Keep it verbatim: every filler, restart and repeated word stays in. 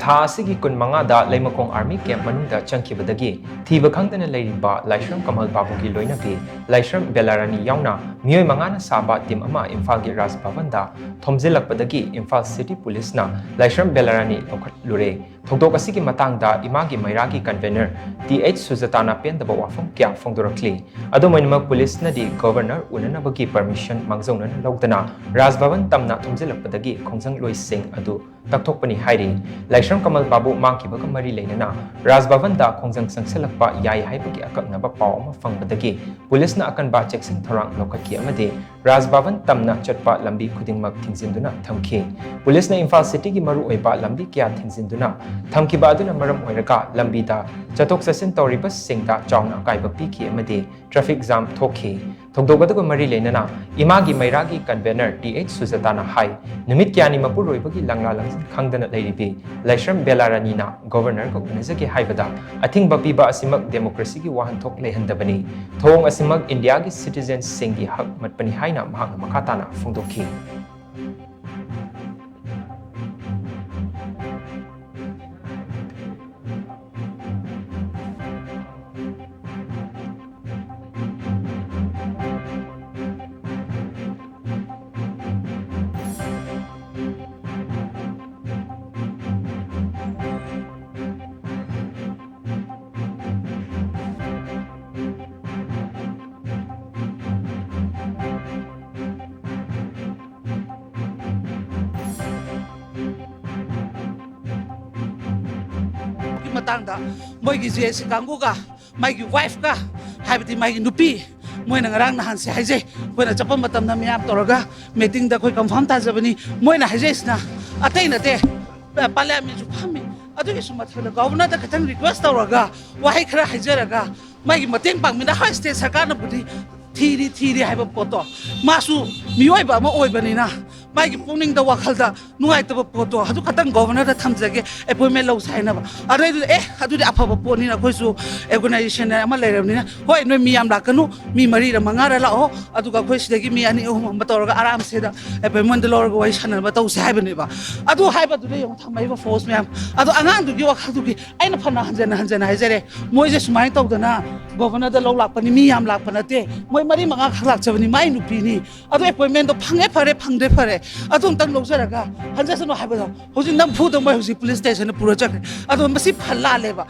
ꯊꯥ ꯑꯁꯤꯒꯤ ꯀꯨꯟꯃꯉꯥꯗ ꯂꯩꯃꯈꯣꯡ army camp ꯃꯅꯨꯡꯗ ꯆꯪꯈꯤꯕꯗꯒꯤ ꯊꯤꯕ ꯈꯪꯗꯅ ꯂꯩꯔꯤꯕ ꯂꯥꯏꯁ꯭ꯔꯝ ꯀꯃꯜ ꯕꯥꯕꯨꯒꯤ ꯂꯣꯏꯅꯕꯤ ꯂꯥꯏꯁ꯭ꯔꯝ ꯕꯦꯂꯥꯔꯥꯅꯤ ꯌꯥꯎꯅ ꯃꯤꯑꯣꯏ ꯃꯉꯥꯅ ꯁꯥꯕ team ꯑꯃ ꯏꯝꯐꯥꯜꯒꯤ ꯔꯥꯖ ꯚꯕꯟꯗ ꯊꯣꯝꯖꯤꯜꯂꯛꯄꯗꯒꯤ ꯏꯝꯐꯥꯜ city police ꯅ ꯂꯥꯏꯁ꯭ꯔꯝ ꯕꯦꯂꯥꯔꯥꯅꯤ ꯂꯧꯈꯠꯂꯨꯔꯦ꯫ ꯊꯧꯗꯣꯛ ꯑꯁꯤꯒꯤ ꯃꯇꯥꯡꯗ ꯏꯃꯥꯒꯤ ꯃꯩꯔꯥꯒꯤ convener ꯇꯤ ꯑꯩꯆ ꯁꯨꯖꯥꯇꯥꯅ ꯄꯦꯟꯗꯕ ꯋꯥꯐꯝ ꯀꯌꯥ ꯐꯣꯡꯗꯣꯔꯛꯂꯤ꯫ ꯑꯗꯨꯝ ꯑꯣꯏꯅꯃꯛ, police ꯅꯗꯤ governor ꯎꯅꯅꯕꯒꯤ permission ꯃꯥꯡꯖꯧꯅꯅ ꯂꯧꯗꯅ ꯔꯥꯖ ꯚꯕꯟ ꯇꯝꯅ ꯊꯣꯝꯖꯤꯜꯂꯛꯄꯗꯒꯤ ꯈꯣꯡꯖꯪꯂꯣꯏꯁꯤꯡ ꯑꯗꯨ ꯇꯛꯊꯣꯛꯄꯅꯤ ꯍꯥꯏꯔꯤ꯫ ꯂꯥꯏꯁ꯭ꯔꯝ ꯀꯃꯜ ꯕꯥꯕꯨ ꯃꯥꯡꯈꯤꯕꯒ ꯃꯔꯤ ꯂꯩꯅꯅ ꯔꯥꯖ ꯚꯕꯟꯗ ꯈꯣꯡꯖꯪ ꯆꯪꯁꯤꯜꯂꯛꯄ ꯌꯥꯏ ꯍꯥꯏꯕꯒꯤ ꯑꯀꯛꯅꯕ ꯄꯥꯎ ꯑꯃ ꯐꯪꯕꯗꯒꯤ police ꯅ ꯑꯀꯟꯕ ꯆꯦꯛꯁꯤꯟ ꯊꯧꯔꯥꯡ ꯂꯧꯈꯠꯈꯤ ꯑꯃꯗꯤ ꯔꯥꯖ ꯚꯕꯟ ꯇꯝꯅ ꯆꯠꯄ ꯂꯝꯕꯤ ꯈꯨꯗꯤꯡꯃꯛ ꯊꯤꯡꯖꯤꯟꯗꯨꯅ ꯊꯝꯈꯤ꯫ Police ꯅ ꯏꯝꯐꯥꯜ city ꯒꯤ ꯃꯔꯨꯑꯣꯏꯕ ꯂꯝꯕꯤ ꯀꯌꯥ ꯊꯤꯡꯖꯤꯟꯗꯨꯅ ꯊꯝꯈꯤꯕ ꯑꯗꯨꯅ ꯃꯔꯝ ꯑꯣꯏꯔꯒ ꯂꯝꯕꯤꯗ ꯆꯠꯊꯣꯛ ꯆꯠꯁꯤꯟ ꯇꯧꯔꯤꯕꯁꯤꯡꯗ ꯆꯥꯎꯅ ꯑꯀꯥꯏꯕ ꯄꯤꯈꯤ ꯑꯃꯗꯤ traffic jam ꯊꯣꯛꯈꯤ꯫ ꯊꯧꯗꯣꯛ ꯑꯗꯨꯒ ꯃꯔꯤ ꯂꯩꯅꯅ ꯏꯃꯥꯒꯤ ꯃꯩꯔꯥꯒꯤ convener ꯇꯤ ꯑꯩꯆ ꯁꯨꯖꯥꯇꯥꯅ ꯍꯥꯏ, ꯅꯨꯃꯤꯠ ꯀꯌꯥꯅꯤ ꯃꯄꯨꯔꯣꯏꯕꯒꯤ ꯂꯪꯂꯥ ꯂꯪꯁꯤꯟ ꯈꯪꯗꯅ ꯂꯩꯔꯤꯕꯤ ꯂꯥꯏꯁ꯭ꯔꯝ ꯕꯦꯂꯥꯔꯥꯅꯤꯅ governor ꯒ ꯎꯅꯖꯒꯦ ꯍꯥꯏꯕꯗ ꯑꯊꯤꯡꯕ ꯄꯤꯕ ꯑꯁꯤꯃꯛ democracy ꯒꯤ ꯋꯥꯍꯟꯊꯣꯛ ꯂꯩꯍꯟꯗꯕꯅꯤ꯫ ꯊꯧꯑꯣꯡ ꯑꯁꯤꯃꯛ ꯏꯟꯗꯤꯌꯥꯒꯤ citizen ꯁꯤꯡꯒꯤ ꯍꯛ ꯃꯠꯄꯅꯤ ꯍꯥꯏꯅ ꯃꯍꯥꯛꯅ ꯃꯈꯥ ꯇꯥꯅ ꯐꯣꯡꯗꯣꯛꯈꯤ꯫ ꯒꯤ ꯃꯇꯥꯡꯗ ꯃꯣꯏꯒꯤ ꯖꯦ ꯑꯦ ꯁꯤ ꯀꯥꯡꯕꯨꯒ ꯃꯥꯒꯤ wife ꯀ, ꯍꯥꯏꯕꯗꯤ ꯃꯥꯒꯤ ꯅꯨꯄꯤ, ꯃꯣꯏꯅ ꯉꯔꯥꯡ ꯅꯍꯥꯟꯁꯦ ꯍꯥꯏꯖꯩ, ꯑꯩꯈꯣꯏꯅ ꯆꯠꯄ ꯃꯇꯝꯗ ꯃꯌꯥꯝ ꯇꯧꯔꯒ meeting ꯗ ꯑꯩꯈꯣꯏ confirm ꯇꯥꯖꯕꯅꯤ꯫ ꯃꯣꯏꯅ ꯍꯥꯏꯖꯩꯁꯤꯅ ꯑꯇꯩ ꯅꯠꯇꯦ, ꯄꯥꯔꯂꯤꯌꯥꯃꯦꯟꯁꯨ ꯐꯝꯃꯤ, ꯑꯗꯨꯒꯤꯁꯨ ꯃꯊꯛꯇ governor ꯗ ꯈꯤꯇꯪ request ꯇꯧꯔꯒ, ꯋꯥꯍꯩ ꯈꯔ ꯍꯥꯏꯖꯔꯒ, ꯃꯥꯒꯤ ꯃꯇꯦꯡ ꯄꯥꯡꯃꯤꯟꯅ, ꯍꯣꯏ, state ꯁꯔꯀꯥꯔꯅꯕꯨꯗꯤ ꯊꯤꯔꯤ ꯊꯤꯔꯤ ꯍꯥꯏꯕ ꯄꯣꯠꯇꯣ ꯃꯥꯁꯨ ꯃꯤꯑꯣꯏꯕ ꯑꯃ ꯑꯣꯏꯕꯅꯤꯅ, ꯃꯥꯒꯤ ꯄꯨꯛꯅꯤꯡꯗ, ꯋꯥꯈꯜꯗ ꯅꯨꯡꯉꯥꯏꯇꯕ ꯄꯣꯠꯇꯣ ꯑꯗꯨ ꯈꯛꯇꯪ ꯒꯣꯚꯔꯅꯔꯗ ꯊꯝꯖꯒꯦ, ꯑꯦꯄꯣꯏꯟꯃꯦꯟ ꯂꯧꯁꯦ ꯍꯥꯏꯅꯕ꯫ ꯑꯗꯩꯗꯨꯗ ꯑꯦ, ꯑꯗꯨꯗꯤ ꯑꯐꯕ ꯄꯣꯠꯅꯤꯅ, ꯑꯩꯈꯣꯏꯁꯨ ꯑꯣꯔꯒꯅꯥꯏꯖꯦꯁꯟ ꯑꯃ ꯂꯩꯔꯕꯅꯤꯅ, ꯍꯣꯏ, ꯅꯣꯏ ꯃꯤ ꯌꯥꯝ ꯂꯥꯛꯀꯅꯨ, ꯃꯤ ꯃꯔꯤꯔ ꯃꯉꯥꯔ ꯂꯥꯛꯑꯣ, ꯑꯗꯨꯒ ꯑꯩꯈꯣꯏ ꯁꯤꯗꯒꯤ ꯃꯤ ꯑꯅꯤ ꯑꯍꯨꯝ ꯑꯃ ꯇꯧꯔꯒ ꯑꯔꯥꯝꯁꯤꯗ ꯑꯦꯄꯣꯏꯟꯃꯦꯟꯗ ꯂꯧꯔꯒ ꯋꯥꯔꯤ ꯁꯥꯟꯅꯕ ꯇꯧꯁꯦ ꯍꯥꯏꯕꯅꯦꯕ꯫ ꯑꯗꯨ ꯍꯥꯏꯕꯗꯨꯗ ꯌꯦꯡꯉꯨ, ꯊꯝꯃꯛꯏꯕ ꯐꯣꯔꯁ ꯃꯌꯥꯝ ꯑꯗꯣ꯫ ꯑꯉꯥꯡꯗꯨꯒꯤ ꯋꯥꯈꯜꯗꯨꯒꯤ ꯑꯩꯅ ꯐꯅ ꯍꯟꯖꯟꯅ ꯍꯟꯖꯟꯅ ꯍꯥꯏꯖꯔꯦ, ꯃꯣꯏꯁꯦ ꯁꯨꯃꯥꯏꯅ ꯇꯧꯗꯅ ꯒꯣꯚꯔꯅꯔꯗ ꯂꯧ ꯂꯥꯛꯄꯅꯤ, ꯃꯤ ꯌꯥꯝ ꯂꯥꯛꯄ ꯅꯠꯇꯦ, ꯃꯣꯏ ꯃꯔꯤ ꯃꯉꯥ ꯈꯛ ꯂꯥꯛꯆꯕꯅꯤ, ꯃꯥꯏ ꯅꯨꯄꯤꯅꯤ꯫ ꯑꯗꯣ ꯑꯦꯄꯣꯏꯟꯃꯦꯟꯗꯣ ꯐꯪꯉꯦ ꯐꯔꯦ, ꯐꯪꯗ꯭ꯔꯦ ꯐꯔꯦ, ꯑꯗꯨ ꯑꯝꯇꯪ ꯂꯧꯖꯔꯒ ꯍꯟꯖꯁꯅꯨ ꯍꯥꯏꯕꯗꯣ꯫ ꯍꯧꯖꯤꯛ ꯅꯝꯐꯨꯗ ꯃꯣꯏ ꯍꯧꯖꯤꯛ ꯄꯨꯂꯤꯁ ꯁ꯭ꯇꯦꯁꯟꯗ ꯄꯨꯔ ꯆꯠꯈ꯭ꯔꯦ꯫ ꯑꯗꯣ ꯃꯁꯤ ꯐ ꯂꯥꯜꯂꯦꯕ꯫